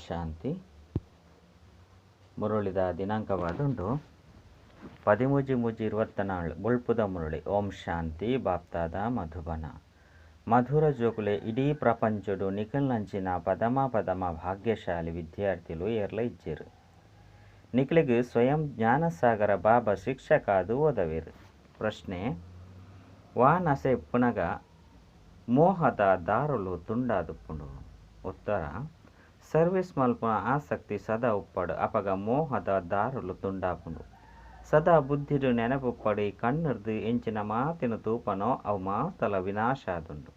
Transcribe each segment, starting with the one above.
ಶಾಂತಿ. ಮುರಳಿದ ದಿನಾಂಕವಾದುಂಡು 13-3-24. ಬೊಳ್ಪುದ ಮುರಳಿ. ಓಂ ಶಾಂತಿ. ಬಾಪ್ತಾದ ಮಧುಬನ. ಮಧುರ ಜೋಕುಲೆ, ಇಡೀ ಪ್ರಪಂಚಡು ನಿಖಲ್ನಂಚಿನ ಪದಮ ಪದಮ ಭಾಗ್ಯಶಾಲಿ ವಿದ್ಯಾರ್ಥಿಲು ಏರ್ಲ ಇಜ್ಜೆರು. ನಿಖಲಿಗ್ ಸ್ವಯಂ ಜ್ಞಾನಸಾಗರ ಬಾಬಾ ಶಿಕ್ಷಕಾದು ಓದವೇರು. ಪ್ರಶ್ನೆ, ವಾ ನಸೆ ಇಪ್ಪುನಗ ಮೋಹದ ದಾರುಲು ತುಂಡಾದುಪ್ಪುಂಡು? ಉತ್ತರ, ಸರ್ವಿಸ್ ಮಲ್ಪುನ ಆಸಕ್ತಿ ಸದಾ ಉಪ್ಪಡು ಅಪಗ ಮೋಹದ ದಾರುಲು ತುಂಡಾಪುಂಡು. ಸದಾ ಬುದ್ಧಿಡು ನೆನಪುಪ್ಪಡು ಈ ಕಣ್ಣುರ್ದು ಎಂಚಿನ ಮಾತಿನ ತೂಪನೋ ಅವು ಮಾತಲ ವಿನಾಶ ಆದುಂಡು.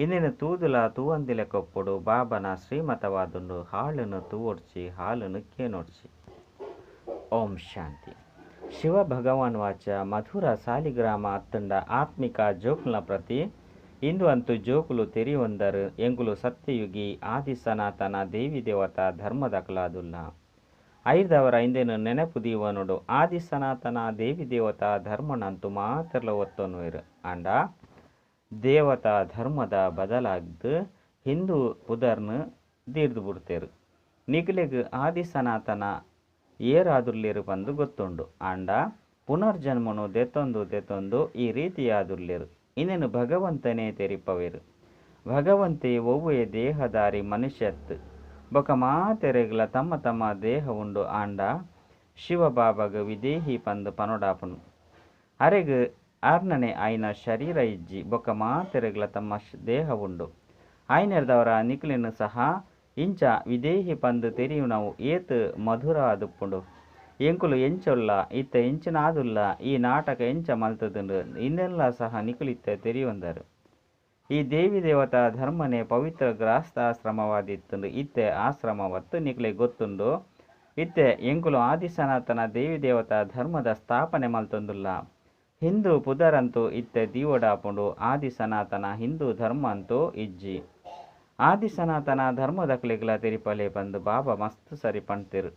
ಇಂದಿನ ತೂದುಲ ತೂವಂದಿಲೆಕೊಪ್ಪುಡು. ಬಾಬನ ಶ್ರೀಮತವಾದುಂಡು ಹಾಳುನು ತೂವೊಡ್ಚಿ, ಹಾಳುನು ಕೇನೊಡ್ಚಿ. ಓಂ ಶಾಂತಿ. ಶಿವ ಭಗವಾನ್ ವಾಚ. ಮಧುರ ಸಾಲಿಗ್ರಾಮ ಅತ್ತಂಡ ಆತ್ಮಿಕ ಜೋಕುಲ್ನ ಪ್ರತಿ ಇಂದು ಅಂತು ಜೋಕುಲು ತೆರಿಯೊಂದರ್ ಎಂಕುಲು ಸತ್ಯಯುಗಿ ಆದಿ ಸನಾತನ ದೇವಿ ದೇವತಾ ಧರ್ಮದಕುಲಾದುಲ್ಲ. ಐರ್ದಾವರ ಇಂದೆನ್ ನೆನಪು ದೀವೊನೊಡು. ಆದಿ ಸನಾತನ ದೇವಿ ದೇವತಾ ಧರ್ಮನಂತು ಮಾತೆರ್ಲ ಒತ್ತೊನುವೆರ್. ಆಂಡ ದೇವತಾ ಧರ್ಮದ ಬದಲಾದ್ ಹಿಂದೂ ಪುದರ್ನ್ ದೀಡ್ದ್ ಬುಡ್ತೆರ್. ನಿಕಲೆಗ್ ಆದಿ ಸನಾತನ ಏರಾದುಲ್ಲೆರ್ ಪಂದ್ ಗೊತ್ತುಂಡು. ಆಂಡ ಪುನರ್ಜನ್ಮೊನು ದೆತೊಂದು ದೆತೊಂದು ಈ ರೀತಿಯಾದುಲ್ಲೆರ್. ಇಂದೆನ್ ಭಗವಂತನೇ ತೆರಿಪಾವೆರ್. ಭಗವಂತೆ ಒವ್ವೇ ದೇಹದಾರಿ ಮನುಷ್ಯ ಅತ್ತ್. ಬೊಕ್ಕ ಮಾತೆರೆಗ್ಲಾ ತಮ್ಮ ತಮ್ಮ ದೇಹ ಉಂಡು. ಆಂಡ ಶಿವಬಾಬಾಗ್ ವಿದೇಹಿ ಪಂದ್ ಪನೊಡಾಪುಂಡು. ಅರೆಗ್ ಆರ್ನನೆ ಆಯಿನ ಶರೀರ ಇಜ್ಜಿ. ಬೊಕ್ಕ ಮಾತೆರೆಗ್ಲಾ ತಮ್ಮ ದೇಹ ಉಂಡು. ಆಯಿನೆರ್ದಾವರ ನಿಕುಲೆನ್ ಸಹ ಇಂಚ ವಿದೇಹಿ ಪಂದ್ ತೆರಿಯುನವು ಏತ್ ಮಧುರ ಆದುಪ್ಪುಂಡು. ಎಂಕುಲು ಎಂಚೊಲ್ಲ, ಇತ್ತೆ ಎಂಚಿನಾದುಲ್ಲ, ಈ ನಾಟಕ ಎಂಚ ಮಲ್ತುದುಂಡು ಇಂದೆನ್ಲಾ ಸಹ ನಿಕುಲು ಇತ್ತೆ ತೆರಿಯೊಂದರ್. ಈ ದೇವಿ ದೇವತಾ ಧರ್ಮನೇ ಪವಿತ್ರ ಗೃಹಸ್ಥಾಶ್ರಮವಾದಿತ್ತುಂಡು. ಇತ್ತೆ ಆಶ್ರಮವತ್ತು ನಿಕುಲೆ ಗೊತ್ತುಂಡು. ಇತ್ತೆ ಎಂಕುಲು ಆದಿ ಸನಾತನ ದೇವಿ ದೇವತಾ ಧರ್ಮದ ಸ್ಥಾಪನೆ ಮಲ್ತೊಂದುಲ್ಲ. ಹಿಂದೂ ಪುದರಂತೂ ಇತ್ತೆ ದೀವೊಡಾಪುಂಡು. ಆದಿ ಸನಾತನ ಹಿಂದೂ ಧರ್ಮ ಅಂತೂ ಇಜ್ಜಿ. ಆದಿ ಸನಾತನ ಧರ್ಮದಕ್ಲೆಗ್ಲ ತೆರಿಪಲೆ ಪಂದ್ ಬಾಬಾ ಮಸ್ತ್ ಸರಿ ಪಣ್ತೆರ್.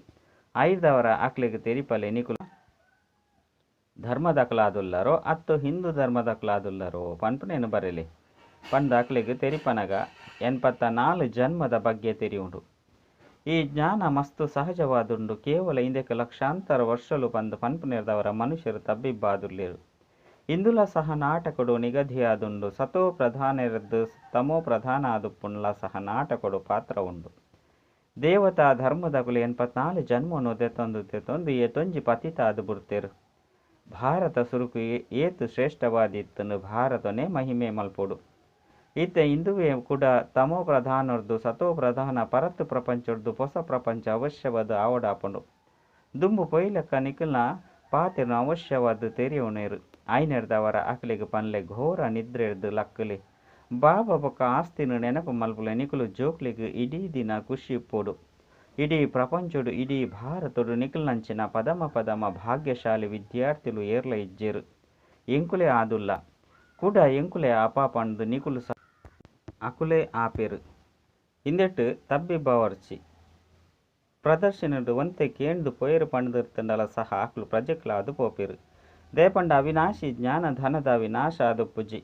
ಐರ್ದವರ ಅಕ್ಲೆಗ್ ತೆರಿಪಲೆ ನಿಕುಲು ಧರ್ಮದಕಲಾದುಲ್ಲರೋ ಅತ್ತು ಹಿಂದೂ ಧರ್ಮದಕಲಾದುಲ್ಲರೋ ಪನ್ಪುನೇನು ಬರೆಲೆ ಪಂದ್ ಅಕ್ಲೆಗ್ ತೆರಿಪನಗ 84 ಜನ್ಮದ ಬಗ್ಗೆ ತೆರಿಯುಂಡು. ಈ ಜ್ಞಾನ ಮಸ್ತ್ ಸಹಜವಾದುಂಡು. ಕೇವಲ ಇಂದೆಕ್ ಲಕ್ಷಾಂತರ ವರ್ಷಲು ಪಂದ್ ಪನ್ಪುನೆರ್ದಾವರ ಮನುಷ್ಯರು ತಬ್ಬಿಬ್ಬಾದುಲ್ಲೆರ್. ಇಂದುಲ ಸಹ ನಾಟಕಡು ನಿಗದಿಯಾದುಂಡು. ಸತೋ ಪ್ರಧಾನರ್ದ್ ತಮೋ ಪ್ರಧಾನ ಆದುಪ್ಪುಂಡ್ಲ ಸಹ ನಾಟಕಡು ಪಾತ್ರ ಉಂಡು. ದೇವತಾ ಧರ್ಮದಕುಲು 84 ಜನ್ಮನು ದೆತೊಂದು ದೆತೊಂದು ಏತೊಂಜಿ ಪತಿತ ಆದ್ ಬುಡ್ತೆರ್. ಭಾರತ ಸುರುಕು ಏತ್ ಶ್ರೇಷ್ಠವಾದಿತ್ತುಂಡು. ಭಾರತನೇ ಮಹಿಮೆ ಮಲ್ಪೊಡು. ಇತ್ತೆ ಇಂದುವೇ ಕುಡ ತಮೋ ಪ್ರಧಾನರ್ದು ಸತೋ ಪ್ರಧಾನ ಪರತ್ ಪ್ರಪಂಚೊಡ್ದು ಪೊಸ ಪ್ರಪಂಚ ಅವಶ್ಯವಾದ್ ಆವಡಾಪುಂಡು. ದುಂಬು ಪೋಯಿಲೆಕ್ಕ ನಿಕಲ್ನ ಪಾತೆರನ್ ಅವಶ್ಯವಾದ್ ತೆರಿಯೊನೆರ್. ಐನೆರ್ದಾವರ ಅಕ್ಲೆಗ್ ಪನ್ಲೆ ಘೋರ ನಿದ್ರೆರ್ದ್ ಲಕ್ಕುಲೆ. ಬಾಬಾ ಬೊಕ್ಕ ಆಸ್ತಿನ್ ನೆನಪು ಮಲ್ಪುಲೆ. ನಿಕುಲು ಜೋಕ್ಲೆಗ್ ಇಡೀ ದಿನ ಖುಷಿ ಇಪ್ಪೊಡು. ಇಡೀ ಪ್ರಪಂಚೊಡು ಇಡೀ ಭಾರತೊಡು ನಿಕಲ್ನಂಚಿನ ಪದಮ ಪದಮ ಭಾಗ್ಯಶಾಲಿ ವಿದ್ಯಾರ್ಥಿಲು ಏರ್ಲ ಇಜ್ಜೆರ್. ಎಂಕುಲೇ ಆದುಲ್ಲ. ಕುಡ ಎಂಕುಲೇ ಆಪ ಪಂದ್ ನಿಕುಲು ಸಹ ಅಕುಲೇ ಆಪೆರ್. ಇಂದೆಟ್ ತಬ್ಬಿಬ್ಬಾವೊರ್ಚಿ. ಪ್ರದರ್ಶನಡ್ ಒಂತೆ ಕೇಂದ್ ಪೋಯೆರ್ ಪಂದಿತ್ತುಂಡಲ ಸಹ ಅಕುಲು ಪ್ರಜೆಕುಲಾದ್ ಪೋಪೆರ್. ದಾಯೆ ಪಂಡ ಅವಿನಾಶಿ ಜ್ಞಾನ ಧನದ ವಿನಾಶ ಆದುಪ್ಪುಜಿ.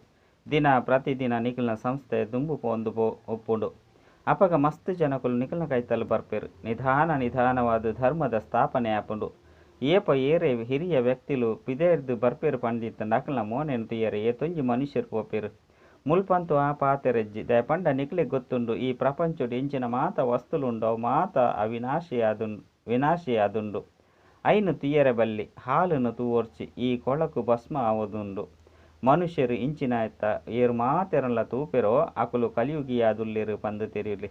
ದಿನ ಪ್ರತಿದಿನ ನಿಕಲ್ನ ಸಂಸ್ಥೆ ದುಂಬು ಪೋವೊಂದು ಉಪ್ಪುಂಡು. ಅಪಗ ಮಸ್ತ್ ಜನಕುಲು ನಿಕಲ್ನ ಕೈತಲ್ ಬರ್ಪೆರ್. ನಿಧಾನ ನಿಧಾನವಾದ್ ಧರ್ಮದ ಸ್ಥಾಪನೆ ಆಪುಂಡು. ಏಪ ಏರೇ ಹಿರಿಯ ವ್ಯಕ್ತಿಲು ಪಿದಯಿರ್ದ್ ಬರ್ಪೆರ್ ಪಂದಿತ್ತುಂಡ ಅಕಲ್ನ ಮೋನೆನ್ ತೂಯೆರೆ ಏತೊಂಜಿ ಮನುಷ್ಯರು ಪೋಪೆರ್. ಮುಲ್ಪಂತೂ ಆ ಪಾತೆರ ಇಜ್ಜಿ. ದಾಯೆ ಪಂಡ ನಿಕಲೆಗ್ ಗೊತ್ತುಂಡು ಈ ಪ್ರಪಂಚೊಡು ಎಂಚಿನ ಮಾತ ವಸ್ತುಲು ಉಂಡು ಅವು ಮಾತ ಅವಿನಾಶಿ ಆದುಂಡು, ವಿನಾಶಿ ಆದುಂಡು. ಐನ್ ತೂಯೆರೆ ಬಲ್ಲಿ, ಹಾಳುನು ತೂವೊರ್ಚಿ. ಈ ಕೊಳಕು ಭಸ್ಮ ಆವೊಂದುಂಡು. ಮನುಷ್ಯರು ಇಂಚಿನ ಏರ್ ಮಾತೆರನ್ಲ ತೂಪೆರೋ ಅಕುಲು ಕಲಿಯುಗಿಯಾದುಲ್ಲೆರ್ ಪಂದ್ ತೆರಿಯೊಲಿ.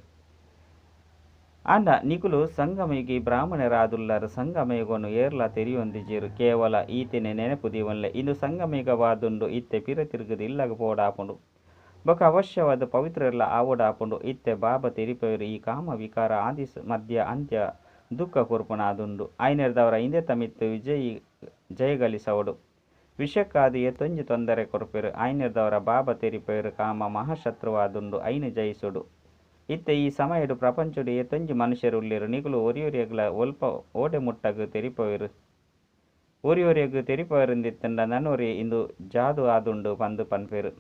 ಆಂಡ ನಿಕುಲು ಸಂಗಮಯುಗಿ ಬ್ರಾಹ್ಮಣರಾದುಲ್ಲರ್. ಸಂಗಮಯುಗನು ಏರ್ಲಾ ತೆರಿಯೊಂದಿಜೆರ್. ಕೇವಲ ಈತೆನೆ ನೆನಪು ದೀವೊನ್ಲೆ. ಇಂದು ಸಂಗಮಯುಗವಾದುಂಡು. ಇತ್ತೆ ಪಿರ ತಿರುಗುದು ಇಲ್ಲಗ್ ಪೋವೊಡಾಪುಂಡು. ಬೊಕ್ಕ ಅವಶ್ಯವಾದ್ ಪವಿತ್ರರ್ಲಾ ಆವೊಡಾಪುಂಡು. ಇತ್ತೆ ಬಾಬಾ ತೆರಿಪಾವೆರ್ ಈ ಕಾಮ ವಿಕಾರ ಆದಿ ಮಧ್ಯ ಅಂತ್ಯ ದುಃಖ ಕೊರ್ಪುನ ಆದುಂಡು. ಐನೆರ್ದಾವರ ಇಂದೆತ ಮಿತ್ತ್ ವಿಜಯಿ ಜಯಗಳಿಸವೊಡು. ವಿಷಕ್ಕಾದ್ ಏತೊಂಜಿ ತೊಂದರೆ ಕೊರ್ಪೆರ್. ಐನೆರ್ದಾವರ ಬಾಬಾ ತೆರಿಪಾವೆರ್ ಕಾಮ ಮಹಾಶತ್ರುವಾದುಂಡು, ಐನ್ ಜಯಿಸೊಡು. ಇತ್ತೆ ಈ ಸಮಯಡ್ ಪ್ರಪಂಚೊಡು ಏತೊಂಜಿ ಮನುಷ್ಯರು ಉಲ್ಲೆರ್. ನಿಕುಲು ಒರಿಯೊರಿಯಗ್ಲಾ ಒಲ್ಪ ಓಡೆ ಮುಟ್ಟಗ್ ತೆರಿಪಾವೆರ್. ಒರಿಯೊರಿಯಗ್ ತೆರಿಪಾವೆರಿಂದಿತ್ತುಂಡ ನನೊರಿ ಇಂದು ಜಾದು ಆದುಂಡು ಪಂದ್ ಪನ್ಪೆರ್.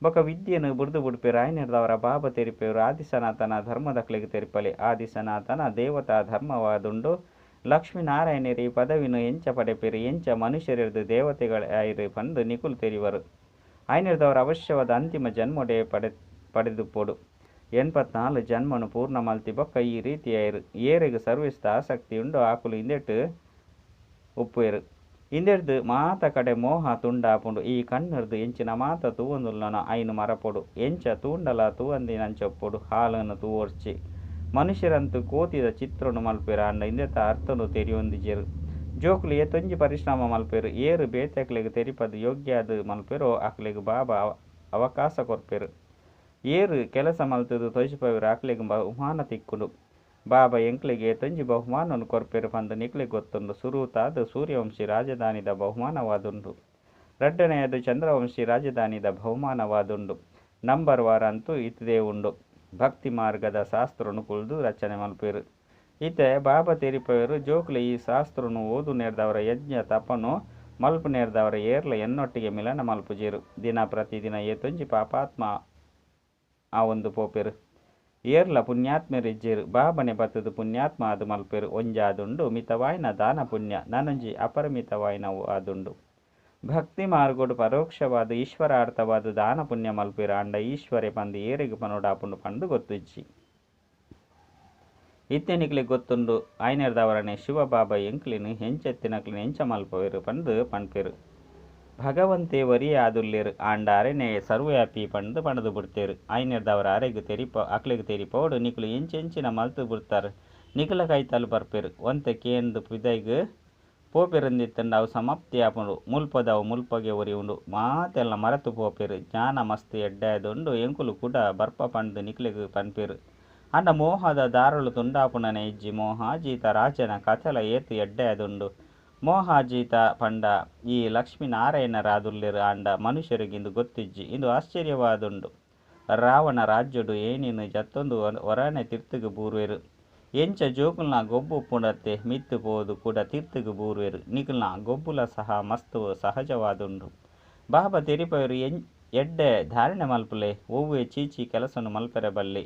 ಬೊಕ ವಿದ್ಯೆನ್ ಬುಡ್ದು ಬುಡ್ಪೆರ್. ಆಯ್ನೆಡ್ದಾವರ ಬಾಬಾ ತೆರಿಪೆರ್ ಆದಿ ಸನಾತನ ಧರ್ಮದಕ್ಲೆಗ್ ತೆರಿಪಲೆ. ಆದಿ ಸನಾತನ ದೇವತಾ ಧರ್ಮವಾದುಂಡು. ಲಕ್ಷ್ಮೀ-ನಾರಾಯಣೆರ್ ಈ ಪದವಿನ್ ಎಂಚ ಪಡೆಪೆರ್, ಎಂಚ ಮನುಷ್ಯರೆರ್ದ್ ದೇವತೆಗಳಾಯೆರ್ ಪಂದ್ ನಿಕುಲು ತೆರಿವರು. ಆಯ್ನೆಡ್ದಾವರ ಅವಶ್ಯವಾದ ಅಂತಿಮ ಜನ್ಮೊಡೇ ಪಡೆದುಪ್ಪೊಡು. 84 ಜನ್ಮನ್ ಪೂರ್ಣ ಮಲ್ತಿ ಬೊಕ್ಕ ಈ ರೀತಿ ಆಯೆರ್. ಏರೆಗ್ ಸರ್ವಿಸ್ ದ ಆಸಕ್ತಿ ಉಂಡೋ ಅಕುಲು ಇಂದೆಟ್ ಉಪ್ಪುವೆರ್. ಇಂದೆರ್ದ್ ಮಾತ ಕಡೆ ಮೋಹ ತುಂಡಾಪುಂಡು. ಈ ಕಣ್ಣ್ ರ್ದ್ ಎಂಚಿನ ಮಾತ ತೂವೊಂದುಲ್ಲನೋ ಐನ್ ಮರಪೊಡು. ಎಂಚ ತೂಂಡಲ ತೂವಂದಿನಂಚ ಉಪ್ಪೊಡು. ಹಾಳ್ ನ್ ತೂವೊರ್ಚಿ. ಮನುಷ್ಯೆರಂತೂ ಕೋತಿದ ಚಿತ್ರೊನು ಮಲ್ಪುವೆರ್ ಆಂಡ ಇಂದೆತ ಅರ್ಥೊನು ತೆರಿಯೊಂದಿಜೆರ್. ಜೋಕುಲು ಏತೊಂಜಿ ಪರಿಶ್ರಮ ಮಲ್ಪುವೆರ್. ಏರ್ ಬೇತೆಕ್ಲೆಗ್ ತೆರಿಪಾದ್ ಯೋಗ್ಯ ಆದ್ ಮಲ್ಪುವೆರೋ ಅಕ್ಲೆಗ್ ಬಾಬಾ ಅವಕಾಶ ಕೊರ್ಪೆರ್. ಏರ್ ಕೆಲಸ ಮಲ್ತ್ ದ್ ತೋಜಿಪಾವೆರೋ ಅಕ್ಲೆಗ್ ಬಹುಮಾನ ತಿಕ್ಕುಂಡು. ಬಾಬಾ ಎಂಕ್ಲೆಗ್ ಏತೊಂಜಿ ಬಹುಮಾನೊನು ಕೊರ್ಪೆರ್ ಪಂದ್ ನಿಕ್ಲೆಗ್ ಗೊತ್ತುಂಡು. ಸುರುತಾದ್ ಸೂರ್ಯವಂಶಿ ರಾಜಧಾನಿದ ಬಹುಮಾನವಾದುಂಡು. ರಡ್ಡನೆಯದು ಚಂದ್ರವಂಶಿ ರಾಜಧಾನಿದ ಬಹುಮಾನವಾದುಂಡು. ನಂಬರ್ ವಾರ್ ಅಂತೂ ಇತ್ತ್ದೇ ಉಂಡು. ಭಕ್ತಿ ಮಾರ್ಗದ ಶಾಸ್ತ್ರೊನು ಕುಲ್ದು ರಚನೆ ಮಲ್ಪುವೆರ್. ಇತ್ತೆ ಬಾಬಾ ತೆರಿಪಾವೆರ್ ಜೋಕುಲೆ ಈ ಶಾಸ್ತ್ರೊನು ಓದುನೆರ್ದಾವರ ಯಜ್ಞ ತಪನು ಮಲ್ಪುನೆರ್ದಾವರ ಏರ್ಲ ಎನ್ನೊಟ್ಟಿಗೆ ಮಿಲನ ಮಲ್ಪುಜೆರ್. ದಿನ ಪ್ರತಿದಿನ ಏತೊಂಜಿ ಪಾಪಾತ್ಮ ಆವೊಂದು ಪೋಪೆರ್. ಏರ್ಲ ಪುಣ್ಯಾತ್ಮೆರ್ ಇಜ್ಜೆರ್. ಬಾಬಾನೆ ಬತ್ತುದು ಪುಣ್ಯಾತ್ಮ ಆದ್ ಮಲ್ಪುವೆರ್. ಒಂಜಾದುಂಡು ಮಿತವಾಯಿನ ದಾನ ಪುಣ್ಯ ನನೊಂಜಿ ಅಪರಿಮಿತವಾಯಿನವು ಆದುಂಡು. ಭಕ್ತಿ ಮಾರ್ಗಡ್ ಪರೋಕ್ಷವಾದ್ ಈಶ್ವರಾರ್ಥವಾದ್ ದಾನ ಪುಣ್ಯ ಮಲ್ಪುವೆರ್. ಆಂಡ ಈಶ್ವರೆ ಪಂದ್ ಏರೆಗ್ ಪನೊಡಾಪುಂಡು ಪಂದ್ ಗೊತ್ತುಜ್ಜಿ. ಇತ್ತೆ ನಿಕ್ಲೆಗ್ ಗೊತ್ತುಂಡು ಆಯ್ನೆರ್ದಾವರನೆ ಶಿವ ಬಾಬಾ ಎಂಕ್ಲೆನ್ ಎಂಚೆತ್ತಿನಕ್ಲೆನ್ ಎಂಚ ಮಲ್ಪುವೆರ್ ಪಂದ್ ಪನ್ಪೆರ್. ಭಗವಂತೆ ಒರಿಯೇ ಆದುಲ್ಲೆರ್. ಆಂಡ ಅರೆನೇ ಸರ್ವವ್ಯಾಪಿ ಪಂದ್ ಪಂಡ್ದ್ ಬುಡ್ತೆರ್. ಆಯ್ನೆರ್ದಾವರ ಅರೆಗ್ ಅಕ್ಲೆಗ್ ತೆರಿಪಾವೊಡು ನಿಕುಲು ಎಂಚೆಂಚಿನ ಮಲ್ತ್ ಬುಡ್ತರ್. ನಿಕಲ್ನ ಕೈತಲ್ ಬರ್ಪೆರ್. ಒಂತೆ ಕೇಂದ್ ಪಿದಯಿಗ್ ಪೋಪೆರ್ಂದಿತ್ತ್ಂಡ ಅವು ಸಮಾಪ್ತಿ ಆಪುಂಡು. ಮುಲ್ಪದವು ಮುಲ್ಪಗೆ ಒರಿಯುಂಡು. ಮಾತೆನ್ಲ ಮರತ್ ಪೋಪೆರ್. ಜ್ಞಾನ ಮಸ್ತ್ ಎಡ್ಡೆ ಆದುಂಡು ಎಂಕುಲು ಕುಡ ಬರ್ಪ ಪಂದ್ ನಿಕ್ಲೆಗ್ ಪನ್ಪೆರ್. ಆಂಡ ಮೋಹದ ದಾರೊಲು ತುಂಡಾಪುನನೇ ಇಜ್ಜಿ. ಮೋಹಾಜೀತ ರಾಜನ ಕಥೆಲ ಏತ್ ಎಡ್ಡೆ ಆದುಂಡು. ಮೋಹಾಜೀತ ಪಂಡ ಈ ಲಕ್ಷ್ಮೀ-ನಾರಾಯಣೆರಾದುಲ್ಲೆರ್ ಆಂಡ ಮನುಷ್ಯೆರೆಗ್ ಇಂದು ಗೊತ್ತಿಜ್ಜಿ. ಇಂದು ಆಶ್ಚರ್ಯವಾದುಂಡು. ರಾವಣ ರಾಜ್ಯೊಡು ಏಣಿನ್ ಜತ್ತೊಂದು ಒರಾನೆ ತಿರ್ತುಗು ಬೂರುವೆರ್. ಎಂಚ ಜೋಕುಲ್ನ ಗೊಬ್ಬು ಉಪ್ಪುಂಡತ್ತೆ ಮಿತ್ತ್ ಪೋದು ಕುಡ ತಿರ್ತುಗು ಬೂರುವೆರ್. ನಿಕಲ್ನ ಗೊಬ್ಬುಲ ಸಹ ಮಸ್ತ್ ಸಹಜವಾದುಂಡು. ಬಾಬಾ ತೆರಿಪಾವೆರ್ ಎಡ್ಡೆ ಧಾರಣೆ ಮಲ್ಪುಲೆ. ಒವ್ವೇ ಛೀ ಛೀ ಕೆಲಸನ್ ಮಲ್ಪೆರೆ ಬಲ್ಲಿ.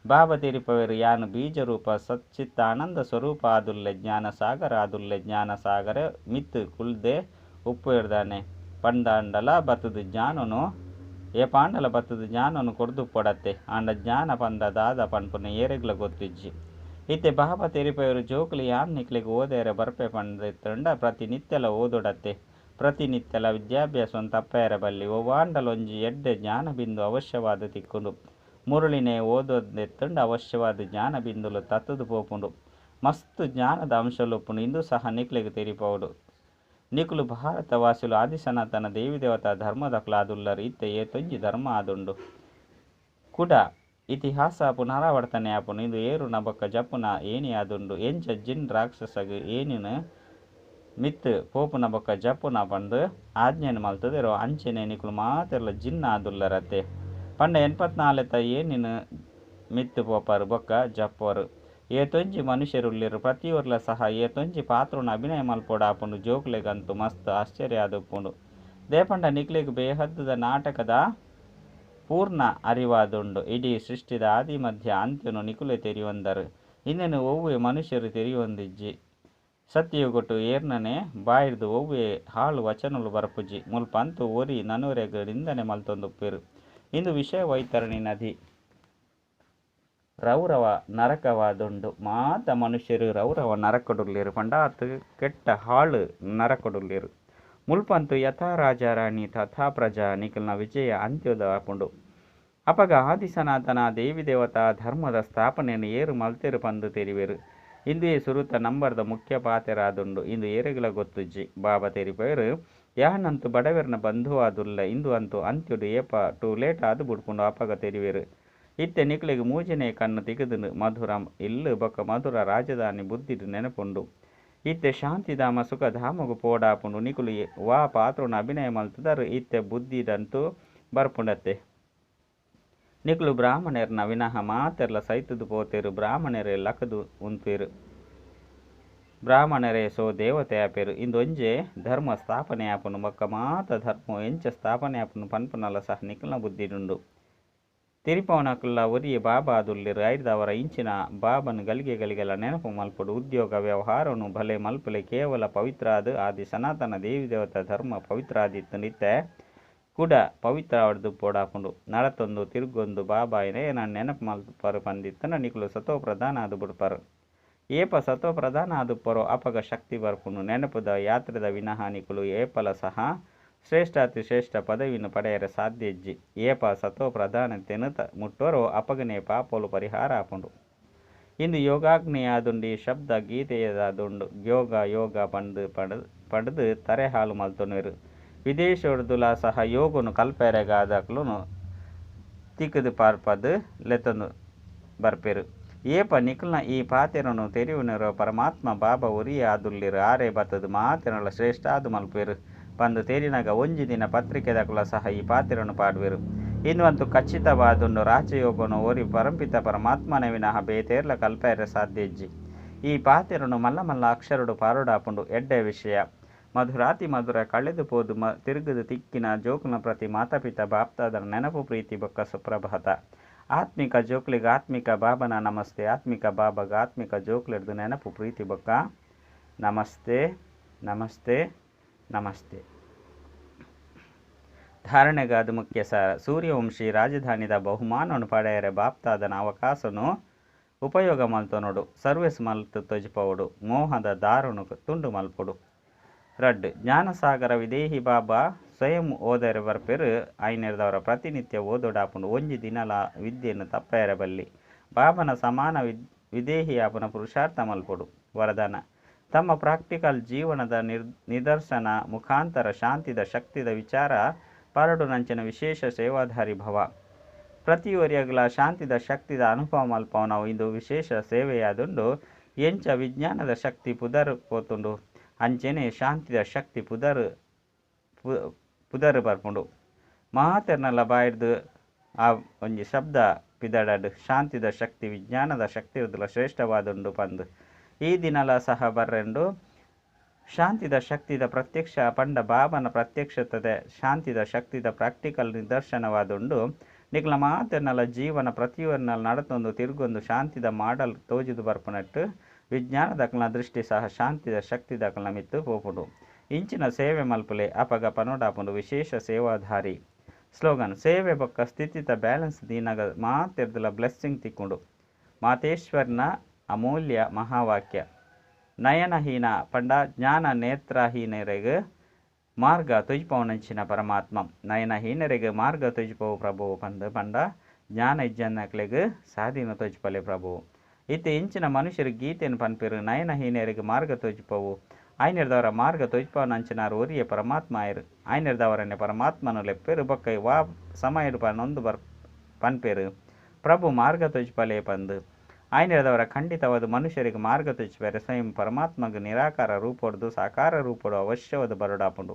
ಬಾಬಾ ತೆರಿಪಾವೆರ್ ಯಾನ್ ಬೀಜ ರೂಪ ಸತ್-ಚಿತ್-ಆನಂದ ಸ್ವರೂಪ ಆದುಲ್ಲೆ ಜ್ಞಾನ ಸಾಗರ ಆದುಲ್ಲೆ. ಜ್ಞಾನ ಸಾಗರೆ ಮಿತ್ತ್ ಕುಲ್ದೇ ಉಪ್ಪುವೆರ್ ದಾನೆ ಪಂದಾಂಡಲ ಬತ್ತುದು ಜ್ಞಾನೊನು ಏಪಾಂಡಲ ಬತ್ತುದು ಜ್ಞಾನೊನು ಕೊರ್ದುಪ್ಪೊಡತ್ತೆ. ಆಂಡ ಜ್ಞಾನ ಪಂಡ ದಾದ ಪನ್ಪುನ ಏರೆಗ್ಲ ಗೊತ್ತಿಜ್ಜಿ. ಇತ್ತೆ ಬಾಬಾ ತೆರಿಪಾವೆರ್ ಜೋಕುಲೆ ಯಾನ್ ನಿಕ್ಲೆಗ್ ಓದಾಯೆರೆ ಬರ್ಪೆ ಪಂದಿತ್ತ್ಂಡ ಪ್ರತಿನಿತ್ಯಲ ಓದೊಡತ್ತೆ. ಪ್ರತಿನಿತ್ಯಲ ವಿದ್ಯಾಭ್ಯಾಸನ್ ತಪ್ಪಾಯೆರೆ ಬಲ್ಲಿ. ಒವ್ವಾಂಡಲ ಒಂಜಿ ಎಡ್ಡೆ ಜ್ಞಾನ ಬಿಂದು ಅವಶ್ಯವಾದ್ ತಿಕ್ಕುಂಡು. ಮುರುಳಿನೇ ಓದೊಂದಿತ್ತುಂಡ ಅವಶ್ಯವಾದ್ ಜ್ಞಾನ ಬಿಂದುಲು ತತ್ತುದು ಪೋಪುಂಡು. ಮಸ್ತ್ ಜ್ಞಾನದ ಅಂಶಲು ಉಪ್ಪುಂಡು. ಇಂದು ಸಹ ನಿಕ್ಲೆಗ್ ತೆರಿಪಾವೊಡು. ನಿಕುಲು ಭಾರತ ವಾಸಿಲು ಆದಿ ಸನಾತನ ದೇವಿ ದೇವತಾ ಧರ್ಮದಕುಲು ಆದುಲ್ಲರ್. ಇತ್ತೆ ಏತೊಂಜಿ ಧರ್ಮ ಆದುಂಡು. ಕುಡ ಇತಿಹಾಸ ಪುನರಾವರ್ತನೆ ಆಪುಂಡು. ಇಂದು ಏರುನ ಬೊಕ್ಕ ಜಪ್ಪುನ ಏಣಿ ಆದುಂಡು. ಎಂಚ ಜಿನ್ ರಾಕ್ಷಸಗ್ ಏಣಿನ್ ಮಿತ್ತ್ ಪೋಪುನ ಬೊಕ್ಕ ಜಪ್ಪುನ ಪಂದ್ ಆಜ್ಞೆನ್ ಮಲ್ತುದೆರೋ ಅಂಚನೆ ನಿಕುಲು ಮಾತೆರ್ಲ ಜಿನ್ ಆದುಲ್ಲರತೆ. ಪಂಡ ಎನ್ಪತ್ನಾಲೆತ ಏಣಿನ್ ಮಿತ್ತ್ ಪೋಪರ್ ಬೊಕ್ಕ ಜಪ್ಪುವರ್. ಏತೊಂಜಿ ಮನುಷ್ಯರುಲ್ಲೆರ್ ಪ್ರತಿಯೊರ್ಲ ಸಹ ಏತೊಂಜಿ ಪಾತ್ರೊನು ಅಭಿನಯ ಮಲ್ಪೊಡಾಪುಂಡು. ಜೋಕುಲೆಗಂತೂ ಮಸ್ತ್ ಆಶ್ಚರ್ಯ ಆದುಪ್ಪುಂಡು. ದಾಯೆ ಪಂಡ ನಿಕ್ಲೆಗ್ ಬೇಹದ್ದ ನಾಟಕದ ಪೂರ್ಣ ಅರಿವಾದುಂಡು. ಇಡೀ ಸೃಷ್ಟಿದ ಆದಿ ಮಧ್ಯ ಅಂತ್ಯನು ನಿಕುಲೇ ತೆರಿಯೊಂದರ್. ಇಂದೆನ್ ಒವ್ವೇ ಮನುಷ್ಯೆರ್ ತೆರಿಯೊಂದಿಜ್ಜಿ. ಸತ್ಯಯುಗಟ್ ಏರ್ನನೇ ಬಾಯಿರ್ದ್ ಒವ್ವೇ ಹಾಳು ವಚನಲು ಬರ್ಪುಜಿ. ಮುಲ್ಪ ಅಂತೂ ಒರಿ ನನೊರಿಯಗ್ ನಿಂದನೆ ಮಲ್ತೊಂದುಪ್ಪುವೆರ್. ಇಂದು ವಿಷಯ ವೈತರಣಿ ನದಿ. ರೌರವ ನರಕವಾದುಂಡು. ಮಾತ ಮನುಷ್ಯೆರ್ ರೌರವ ನರಕಡುಲ್ಲೆರ್ ಪಂಡ ಆತ್ ಕೆಟ್ಟ ಹಾಳು ನರಕಡುಲ್ಲೆರ್. ಮುಲ್ಪಂತೂ ಯಥಾ ರಾಜಾ ರಾಣಿ ತಥಾ ಪ್ರಜಾ ನಿಕಲ್ನ ವಿಜಯ ಅಂತ್ಯದ ಆಪುಂಡು. ಅಪಗ ಆದಿ ಸನಾತನ ದೇವಿ ದೇವತಾ ಧರ್ಮದ ಸ್ಥಾಪನೆನ್ ಏರ್ ಮಲ್ತೆರ್ ಪಂದ್ ತೆರಿವೆರ್. ಇಂದುವೇ ಸುರುತ ನಂಬರ್ದ ಮುಖ್ಯ ಪಾತೆರ ಆದುಂಡು. ಇಂದು ಏರೆಗ್ಲಾ ಗೊತ್ತುಜ್ಜಿ. ಬಾಬಾ ತೆರಿಪಾವೆರ್ ಯಾನಂತೂ ಬಡವೆರ್ನ ಬಂಧುವಾದುಲ್ಲೆ. ಇಂದು ಅಂತೂ ಅಂತ್ಯೊಡು ಏಪ ಟು ಲೇಟ್ ಆದ್ ಬುಡ್ಪುಂಡೋ ಅಪಗ ತೆರಿವೆರ್. ಇತ್ತೆ ನಿಕ್ಲೆಗ್ ಮೂಜನೇ ಕಣ್ಣ್ ತಿಕ್ಕುದುಂಡು. ಮಧುರ ಇಲ್ಲ್ ಬೊಕ್ಕ ಮಧುರ ರಾಜಧಾನಿ ಬುದ್ಧಿಡ್ ನೆನಪುಂಡು. ಇತ್ತೆ ಶಾಂತಿಧಾಮ ಸುಖಧಾಮೊಗು ಪೋವಡಾಪುಂಡು. ನಿಕುಲು ವಾ ಪಾತ್ರೊನು ಅಭಿನಯ ಮಲ್ತುದರ್ ಇತ್ತೆ ಬುದ್ಧಿಡಂತೂ ಬರ್ಪುಂಡತ್ತೆ. ನಿಕುಲು ಬ್ರಾಹ್ಮಣೆರ್ನ ವಿನಃ ಮಾತೆರ್ಲಾ ಸೈತುದು ಪೋತೆರ್. ಬ್ರಾಹ್ಮಣೆರೇ ಲಕ್ಕುದು ಉಂತುವೆರ್. ಬ್ರಾಹ್ಮಣರೇ ಸೋ ದೇವತೆ ಆಪೆರ್. ಇಂದೊಂಜೆ ಧರ್ಮ ಸ್ಥಾಪನೆ ಆಪುಂಡು. ಬೊಕ್ಕ ಮಾತ ಧರ್ಮ ಎಂಚ ಸ್ಥಾಪನೆ ಆಪುಂಡು ಪನ್ಪುನಲ ಸಹ ನಿಕಲ್ನ ಬುದ್ಧಿಡುಂಡು. ತೆರಿಪಾವನಕಲ್ಲ ಒರಿಯೇ ಬಾಬಾ ಆದುಲ್ಲೆರ್. ಐಡ್ದಾವರ ಇಂಚಿನ ಬಾಬನ್ ಗಲಿಗೆ ಗಲಿಗೆಲ ನೆನಪು ಮಲ್ಪೊಡು. ಉದ್ಯೋಗ ವ್ಯವಹಾರನು ಭಲೆ ಮಲ್ಪಲೆ ಕೇವಲ ಪವಿತ್ರ ಆದ್ ಆದಿ ಸನಾತನ ದೇವಿ ದೇವತಾ ಧರ್ಮ ಪವಿತ್ರ ಆದಿತ್ತುಂಡು ಇತ್ತೆ ಕುಡ ಪವಿತ್ರ ಆವಡ್ದು ಪೋಡಾಪುಂಡು. ನಡತೊಂದು ತಿರುಗೊಂದು ಬಾಬಾಯಿನ ಎನನ್ ನೆನಪು ಮಲ್ಪರು ಪಂದಿತ್ತುಂಡ ನಿಕುಲು ಸತೋ ಪ್ರಧಾನ ಆದ್ ಬುಡ್ಪರು. ಏಪ ಸತೋ ಪ್ರಧಾನ ಆದುಪ್ಪರೋ ಅಪಗ ಶಕ್ತಿ ಬರ್ಪುಂಡು. ನೆನಪುದ ಯಾತ್ರೆದ ವಿನಃ ನಿಕುಲು ಏಪಲ ಸಹ ಶ್ರೇಷ್ಠಾತಿ ಶ್ರೇಷ್ಠ ಪದವಿಯನ್ನು ಪಡೆಯರೆ ಸಾಧ್ಯ ಇಜ್ಜಿ. ಏಪ ಸತೋ ಪ್ರಧಾನತೆನ್ ಮುಟ್ಟೋರೋ ಅಪಗನೆ ಪಾಪೋಲು ಪರಿಹಾರ ಆಪುಂಡು. ಇಂದು ಯೋಗಾಗ್ನಿಯಾದುಂಡು. ಈ ಶಬ್ದ ಗೀತೆಯದಾದುಂಡು. ಯೋಗ ಯೋಗ ಪಂದ್ ಪಂಡ್ದ್ ತರೆ ಹಾಳು ಮಲ್ತೊನುವೆರ್. ವಿದೇಶೊಡ್ದುಲ ಸಹ ಯೋಗನು ಕಲ್ಪೆರೆಗಾದಕ್ಲುನು ತಿಕ್ಕುದು ಪಾರ್ಪದ್ ಲೆತ್ತೊಂದು ಬರ್ಪೆರ್. ಏಪ ನಿಕಲ್ನ ಈ ಪಾತೆರನು ತೆರಿಯುನರೋ ಪರಮಾತ್ಮ ಬಾಬಾ ಒರಿಯೇ ಆದುಲ್ಲೆರ್. ಆರೇ ಬತ್ತದ್ ಮಾತೆರ್ನಲ ಶ್ರೇಷ್ಠ ಆದ್ ಮಲ್ಪುವೆರ್ ಪಂದ್ ತೆರಿನಗ ಒಂಜಿ ದಿನ ಪತ್ರಿಕೆದಕುಲ ಸಹ ಈ ಪಾತೆರನು ಪಾಡುವೆರ್. ಇಂದು ಖಚಿತವಾದುಂಡು. ರಾಜಯೋಗನು ಒರಿ ಪರಂಪಿತ ಪರಮಾತ್ಮನ ವಿನಃ ಬೇತೇರ್ಲ ಕಲ್ಪೆರೆ ಸಾಧ್ಯ ಇಜ್ಜಿ. ಈ ಪಾತೆರನು ಮಲ್ಲ ಮಲ್ಲ ಅಕ್ಷರಡು ಪಾರೊಡಾಪುಂಡು. ಎಡ್ಡೆ ವಿಷಯ. ಮಧುರಾತಿ ಮಧುರ ಕಳೆದು ಪೋದು ತಿರುಗದು ತಿಕ್ಕಿನ ಜೋಕುಲ್ನ ಪ್ರತಿ ಮಾತಾಪಿತ ಬಾಪ್ತಾದನ ನೆನಪು ಪ್ರೀತಿ ಬೊಕ್ಕ ಸುಪ್ರಭಾತ. ಆತ್ಮಿಕ ಜೋಕ್ಲೆಗ್ ಆತ್ಮಿಕ ಬಾಬನ ನಮಸ್ತೆ. ಆತ್ಮಿಕ ಬಾಬಾಗ ಆತ್ಮಿಕ ಜೋಕ್ಲೆಡ್ದು ನೆನಪು ಪ್ರೀತಿ ಬೊಕ್ಕ ನಮಸ್ತೆ ನಮಸ್ತೆ ನಮಸ್ತೆ. ಧಾರಣೆಗಾದ ಮುಖ್ಯ ಸಾರ. ಸೂರ್ಯವಂಶಿ ರಾಜಧಾನಿದ ಬಹುಮಾನವನ್ನು ಪಡೆಯರೆ ಬಾಪ್ತಾದನ ಅವಕಾಶನು ಉಪಯೋಗ ಮಲ್ತೊನೊಡು. ಸರ್ವಿಸ್ ಮಲ್ತ್ ತೊಜಪೋಡು. ಮೋಹದ ದಾರುನು ತುಂಡು ಮಲ್ಪೊಡು. ರಡ್ಡ್ ಜ್ಞಾನಸಾಗರ ವಿದೇಹಿ ಬಾಬಾ ಸ್ವಯಂ ಓದರೆ ಬರ್ಪೆರ್. ಐನೆರ್ದವರ ಪ್ರತಿನಿತ್ಯ ಓದೊಡಾಪುಂಡು. ಒಂಜಿ ದಿನಲ ವಿದ್ಯೆನ್ ತಪ್ಪಯರ ಬಲ್ಲಿ. ಬಾಬನ ಸಮಾನ ವಿದೇಹಿ ಆಪುನ ಪುರುಷಾರ್ಥ ಮಲ್ಪೊಡು. ವರದಾನ. ತಮ್ಮ ಪ್ರಾಕ್ಟಿಕಲ್ ಜೀವನದ ನಿದರ್ಶನ ಮುಖಾಂತರ ಶಾಂತಿದ ಶಕ್ತಿದ ವಿಚಾರ ಪರಡುನಂಚಿನ ವಿಶೇಷ ಸೇವಾಧಾರಿ ಭವ. ಪ್ರತಿಯೊರಿಯಗ್ಲ ಶಾಂತಿದ ಶಕ್ತಿದ ಅನುಭವ ಮಲ್ಪವನವು ಇಂದು ವಿಶೇಷ ಸೇವೆಯಾದುಂಡು. ಎಂಚ ವಿಜ್ಞಾನದ ಶಕ್ತಿ ಪುದರ್ ಪೋತುಂಡು ಅಂಚೆನೆ ಶಾಂತಿದ ಶಕ್ತಿ ಪುದರ್ ಪುದರ್ ಬರ್ಪುಂಡು. ಮಾತೆರ್ನಲ ಬಾಯಿಡ್ದ್ ಆ ಒಂಜಿ ಶಬ್ದ ಪಿದಡಡ್ ಶಾಂತಿದ ಶಕ್ತಿ ವಿಜ್ಞಾನದ ಶಕ್ತಿ ಶ್ರೇಷ್ಠವಾದುಂಡು ಪಂದ್. ಈ ದಿನಲ ಸಹ ಬರ್ರೆಂಡು. ಶಾಂತಿದ ಶಕ್ತಿದ ಪ್ರತ್ಯಕ್ಷ ಪಂಡ ಬಾಬನ ಪ್ರತ್ಯಕ್ಷತೆ ಶಾಂತಿದ ಶಕ್ತಿದ ಪ್ರಾಕ್ಟಿಕಲ್ ನಿದರ್ಶನವಾದುಂಡು. ನಿಕಲ್ನ ಮಾತೆರ್ನಲ ಜೀವನ ಪ್ರತಿಯೊರಿನಲ ನಡತೊಂದು ತಿರುಗೊಂದು ಶಾಂತಿದ ಮಾಡಲ್ ತೋಜುದು ಬರ್ಪುನಟ್ಟು ವಿಜ್ಞಾನದಕಲ್ನ ದೃಷ್ಟಿ ಸಹ ಶಾಂತಿದ ಶಕ್ತಿದಕಲ್ನ ಮಿತ್ತ್ ಪೋಪುಂಡು. ಇಂಚಿನ ಸೇವೆ ಮಲ್ಪುಲೆ ಅಪಗ ಪನೊಡಾಪುಂಡು ವಿಶೇಷ ಸೇವಾಧಾರಿ. ಸ್ಲೋಗನ್: ಸೇವೆ ಬೊಕ್ಕ ಸ್ಥಿತಿತ ಬ್ಯಾಲೆನ್ಸ್ ದೀನಗ ಮಾತೆರ್ದಲ ಬ್ಲೆಸ್ಸಿಂಗ್ ತಿಕ್ಕುಂಡು. ಮಾತೇಶ್ವರನ ಅಮೂಲ್ಯ ಮಹಾವಾಕ್ಯ. ನಯನಹೀನ ಪಂಡ ಜ್ಞಾನ ನೇತ್ರಹೀನರೆಗ್ ಮಾರ್ಗ ತೊಜಿಪವನಂಚಿನ ಪರಮಾತ್ಮ. ನಯನಹೀನರೆಗ್ ಮಾರ್ಗ ತೊಜಿಪವು ಪ್ರಭು ಪಂದ್ ಪಂಡ ಜ್ಞಾನ ಇಜ್ಜನಕ್ಲೆಗ್ ಸಾದಿನ ತೊಜಿಪಲೆ ಪ್ರಭು. ಇತ್ತೆ ಇಂಚಿನ ಮನುಷ್ಯರು ಗೀತೆನ್ ಪನ್ಪೆರ್. ನಯನಹೀನರೆಗ್ ಮಾರ್ಗ ತೊಜಿಪವು. ಐನೆರ್ದವರ ಮಾರ್ಗ ತೊಜಿಪವನಂಚಿನಾರ್ ಒರಿಯೇ ಪರಮಾತ್ಮ ಆಯೆರ್. ಐನೆರ್ದವರನೆ ಪರಮಾತ್ಮನು ಲೆಪ್ಪೆರ್. ಬೊಕ್ಕ ವಾ ಸಮಯಡ್ ಪನೊಂದು ಪನ್ಪೆರ್ ಪ್ರಭು ಮಾರ್ಗ ತೊಜಿಪಲೆ ಪಂದ್. ಐನೆರ್ದವರ ಖಂಡಿತವಾದ ಮನುಷ್ಯರಿಗೆ ಮಾರ್ಗ ತೊಜಿಪೆರೆ ಸ್ವಯಂ ಪರಮಾತ್ಮಗ್ ನಿರಾಕಾರ ರೂಪೊಡ್ದು ಸಾಕಾರ ರೂಪೊಡು ಅವಶ್ಯವಾದ ಬರೊಡಾಪುಂಡು.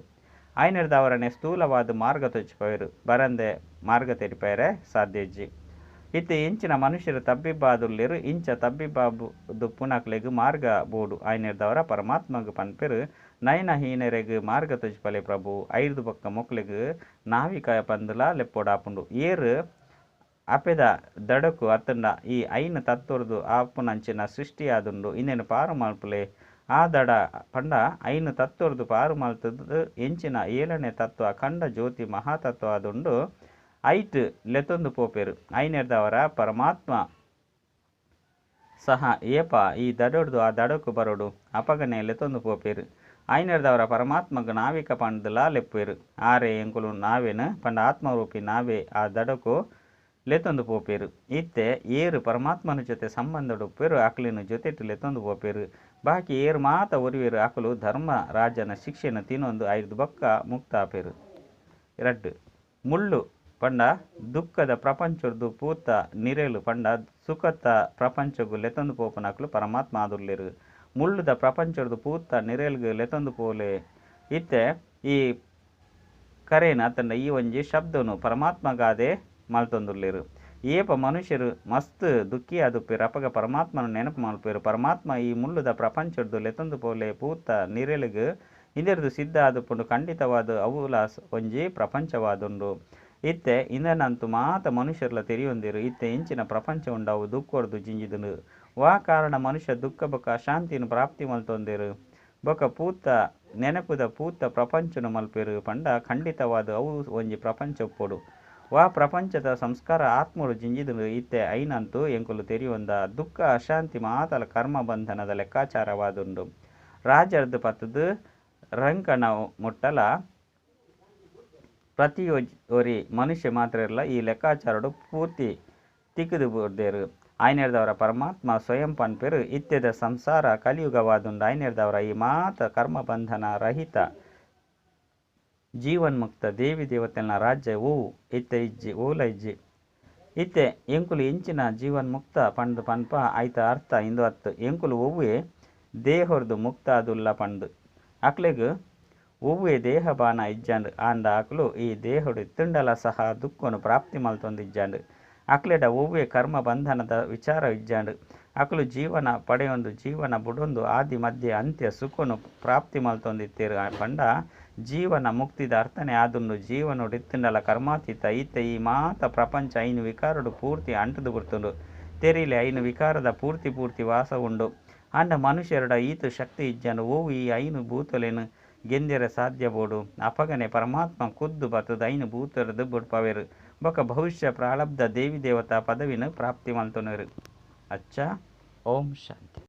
ಐನೆರ್ದವರನೆ ಸ್ಥೂಲವಾದ ಮಾರ್ಗ ತೊಜಿಪವೆರ್. ಬರಂದೆ ಮಾರ್ಗ ತೆರಿಪೆರೆ ಸಾಧ್ಯ ಇಜ್ಜಿ. ಇತ್ತೆ ಇಂಚಿನ ಮನುಷ್ಯರು ತಬ್ಬಿಬ್ಬಾದುಲ್ಲೆರ್. ಇಂಚ ತಬ್ಬಿಬ್ಬಾದು ಪುನಕ್ಲೆಗ್ ಮಾರ್ಗ ಬೋಡು. ಐನೆರ್ದವರ ಪರಮಾತ್ಮಗ್ ಪನ್ಪೆರ್ ನಯನಹೀನರೆಗ್ ಮಾರ್ಗ ತೊಜಿಪಲೆ ಪ್ರಭು. ಐರ್ದ್ ಬೊಕ್ಕ ಮೊಕ್ಲೆಗ್ ನಾವಿಕ ಪಂದ್ಲ ಲೆಪ್ಪೊಡಾಪುಂಡು. ಏರ್ ಅಪೆದ ದಡಕು ಅತ್ತಂಡ ಈ ಐನ್ ತತ್ವರ್ದು ಆಪುನಂಚಿನ ಸೃಷ್ಟಿಯಾದುಂಡು ಇಂದೆನ್ ಪಾರು ಮಲ್ಪುಲೆ. ಆ ದಡ ಪಂಡ ಐನ್ ತತ್ವರ್ದು ಪಾರು ಮಲ್ತದ್ ಎಂಚಿನ ಏಳನೇ ತತ್ವ ಅಖಂಡ ಜ್ಯೋತಿ ಮಹಾತತ್ವ ಆದುಂಡು ಐಟ್ ಲೆತ್ತೊಂದು ಪೋಪೆರ್. ಐನೆರ್ದವರ ಪರಮಾತ್ಮ ಸಹ ಏಪ ಈ ದಡೊಡ್ದು ಆ ದಡಕು ಬರೊಡು ಅಪಗನೆ ಲೆತ್ತೊಂದು ಪೋಪೆರ್. ಐನೆರ್ದವರ ಪರಮಾತ್ಮಗ್ ನಾವಿಕ ಪಂಡ್ದ್ಲಾ ಲೆಪ್ಪುವೆರ್. ಆರೇ ಎಂಕುಲು ನಾವೆನ್ ಪಂಡ ಆತ್ಮರೂಪಿ ನಾವೇ ಆ ದಡಕು ಲೆತ್ತೊಂದು ಪೋಪೆರ್. ಇತ್ತೆ ಏರ್ ಪರಮಾತ್ಮನ ಜೊತೆ ಸಂಬಂಧಡ್ ಉಪ್ಪೆರ್ ಅಕ್ಲೆನ ಜೊತೆಟ್ ಲೆತ್ತೊಂದು ಪೋಪೆರ್. ಬಾಕಿ ಏರ್ ಮಾತ ಒರಿವೆರ್ ಅಕುಲು ಧರ್ಮ ರಾಜನ ಶಿಕ್ಷೆನ ತಿನ್ನೊಂದು ಐರ್ದ್ ಬೊಕ್ಕ ಮುಕ್ತ ಆಪೆರ್. ರಡ್ಡ್ ಮುಳ್ಳು ಪಂಡ ದುಃಖದ ಪ್ರಪಂಚೊಡ್ದು ಪೂತ ನಿರೆಲು ಪಂಡ ಸುಖತ ಪ್ರಪಂಚೊಗು ಲೆತ್ತೊಂದು ಪೋಪುನಕುಲು ಪರಮಾತ್ಮ ಆದುಲ್ಲೆರ್. ಮುಳ್ಳುದ ಪ್ರಪಂಚೊಡ್ದು ಪೂತ ನಿರೆಲ್ಗ್ ಲೆತ್ತೊಂದು ಪೋಲೆ. ಇತ್ತೆ ಈ ಕರೇನ್ ಅತ್ತಂಡ ಈ ಒಂಜಿ ಶಬ್ದನು ಪರಮಾತ್ಮಗಾದೆ ಮಲ್ತೊಂದುಲ್ಲೆರ್. ಏಪ ಮನುಷ್ಯರು ಮಸ್ತ್ ದುಃಖಿಯಾದುಪ್ಪೆರ್ ಅಪಗ ಪರಮಾತ್ಮನ ನೆನಪು ಮಲ್ಪುವೆರ್. ಪರಮಾತ್ಮ ಈ ಮುಳ್ಳುದ ಪ್ರಪಂಚೊಡ್ದು ಲೆತೊಂದು ಪೋಲೆ ಪೂತ ನಿರೆಲುಗ್ ಇಂದೆರ್ದ್ ಸಿದ್ಧ ಆದುಪ್ಪುಂಡು ಖಂಡಿತವಾದ್ ಅವುಲ ಒಂಜಿ ಪ್ರಪಂಚವಾದುಂಡು. ಇತ್ತೆ ಇಂದೆನಂತು ಮಾತ ಮನುಷ್ಯರ್ಲ ತೆರಿಯೊಂದೆರ್. ಇತ್ತೆ ಎಂಚಿನ ಪ್ರಪಂಚ ಉಂಡು ಅವು ದುಃಖೊರ್ದು ಜಿಂಜಿದುಂಡು. ವಾ ಕಾರಣ ಮನುಷ್ಯ ದುಃಖ ಬೊಕ ಅಶಾಂತಿನ್ ಪ್ರಾಪ್ತಿ ಮಲ್ತೊಂದೆರ್ ಬೊಕ ಪೂತ ನೆನಪುದ ಪೂತ ಪ್ರಪಂಚನ್ ಮಲ್ಪುವೆರ್ ಪಂಡ ಖಂಡಿತವಾದ್ ಅವು ಒಂಜಿ ಪ್ರಪಂಚ ಉಪ್ಪೊಡು. ವಾ ಪ್ರಪಂಚದ ಸಂಸ್ಕಾರ ಆತ್ಮಡು ಜಿಂಜಿದುಂಡು ಇತ್ತೆ ಐನಂತು ಎಂಕುಲು ತೆರಿಯೊಂದ ದುಃಖ ಅಶಾಂತಿ ಮಾತಲ ಕರ್ಮ ಬಂಧನದ ಲೆಕ್ಕಾಚಾರವಾದುಂಡು. ರಾಜರ್ದ್ ಪತ್ತುದು ರಂಕಣ ಮುಟ್ಟಲ ಪ್ರತಿಯೊರಿ ಮನುಷ್ಯ ಮಾತ್ರ ಈ ಲೆಕ್ಕಾಚಾರಡು ಪೂರ್ತಿ ತಿಕ್ಕುದು ಬುಡ್ದೆರ್. ಆಯ್ನೆರ್ದಾವರ ಪರಮಾತ್ಮ ಸ್ವಯಂ ಪನ್ಪೆರ್ ಇತ್ತೆದ ಸಂಸಾರ ಕಲಿಯುಗವಾದುಂಡು. ಆಯ್ನೆರ್ದಾವರ ಈ ಮಾತ ಕರ್ಮ ಬಂಧನ ರಹಿತ ಜೀವನ್ಮುಕ್ತ ದೇವಿ ದೇವತೆಲ್ನ ರಾಜ್ಯ ಒವು ಇತ್ತೆ ಇಜ್ಜಿ ಓಲ ಇಜ್ಜಿ. ಇತ್ತೆ ಎಂಕುಲು ಎಂಚಿನ ಜೀವನ್ಮುಕ್ತ ಪಂದ್ ಪನ್ಪ ಐತ ಅರ್ಥ ಇಂದು ಅತ್ತು ಎಂಕುಲು ಒವ್ವೆ ದೇಹೊರ್ದು ಮುಕ್ತ ಆದುಲ್ಲ ಪಂದ್. ಅಕ್ಲೆಗ್ ಒವ್ವೆ ದೇಹ ಬಾನ ಇಜ್ಜಂಡ್ ಆಂಡ ಅಕ್ಲು ಈ ದೇಹೊಡು ಇತ್ತುಂಡಲ ಸಹ ದುಃಖನು ಪ್ರಾಪ್ತಿ ಮಲ್ತೊಂದಿಜ್ಜಂಡ್. ಅಕ್ಲೆಡ ಒವ್ವೆ ಕರ್ಮ ಬಂಧನದ ವಿಚಾರ ಇಜ್ಜಂಡ್. ಅಕುಲು ಜೀವನ ಪಡೆಯೊಂದು ಜೀವನ ಬುಡೊಂದು ಆದಿ ಮಧ್ಯ ಅಂತ್ಯ ಸುಖನು ಪ್ರಾಪ್ತಿ ಮಲ್ತೊಂದಿತ್ತೆರ್ ಪಂಡ ಜೀವನ ಮುಕ್ತಿದ ಅರ್ಥನೆ ಆದುಂಡು. ಜೀವನೊಡು ಇತ್ತುಂಡಲ ಕರ್ಮಾತೀತ ಇತ್ತೆ ಈ ಮಾತ ಪ್ರಪಂಚ ಐನ್ ವಿಕಾರಡು ಪೂರ್ತಿ ಅಂಟುದು ಬುಡ್ತುಂಡು. ತೆರಿಲೆ ಐನ್ ವಿಕಾರದ ಪೂರ್ತಿ ಪೂರ್ತಿ ವಾಸ ಉಂಡು. ಆಂಡ ಮನುಷ್ಯರಡ ಈತ್ ಶಕ್ತಿ ಇಜ್ಜಂಡ್ ಒವು ಈ ಐನ್ ಭೂತೊಲೆನ್ ಗೆಂದೆರೆ ಸಾಧ್ಯ ಬೋಡು. ಅಪಗನೆ ಪರಮಾತ್ಮ ಖುದ್ದು ಬತ್ತುದು ಐನ್ ಭೂತೊಲೆರ್ದ್ ಬುಡ್ಪವೆರ್ ಬೊಕ ಭವಿಷ್ಯ ಪ್ರಾರಬ್ಧ ದೇವಿ ದೇವತಾ ಪದವಿನ್ ಪ್ರಾಪ್ತಿ ಮಲ್ತೊನುವೆರ್. ಅಚ್ಚಾ ಓಂ ಶಾಂತಿ.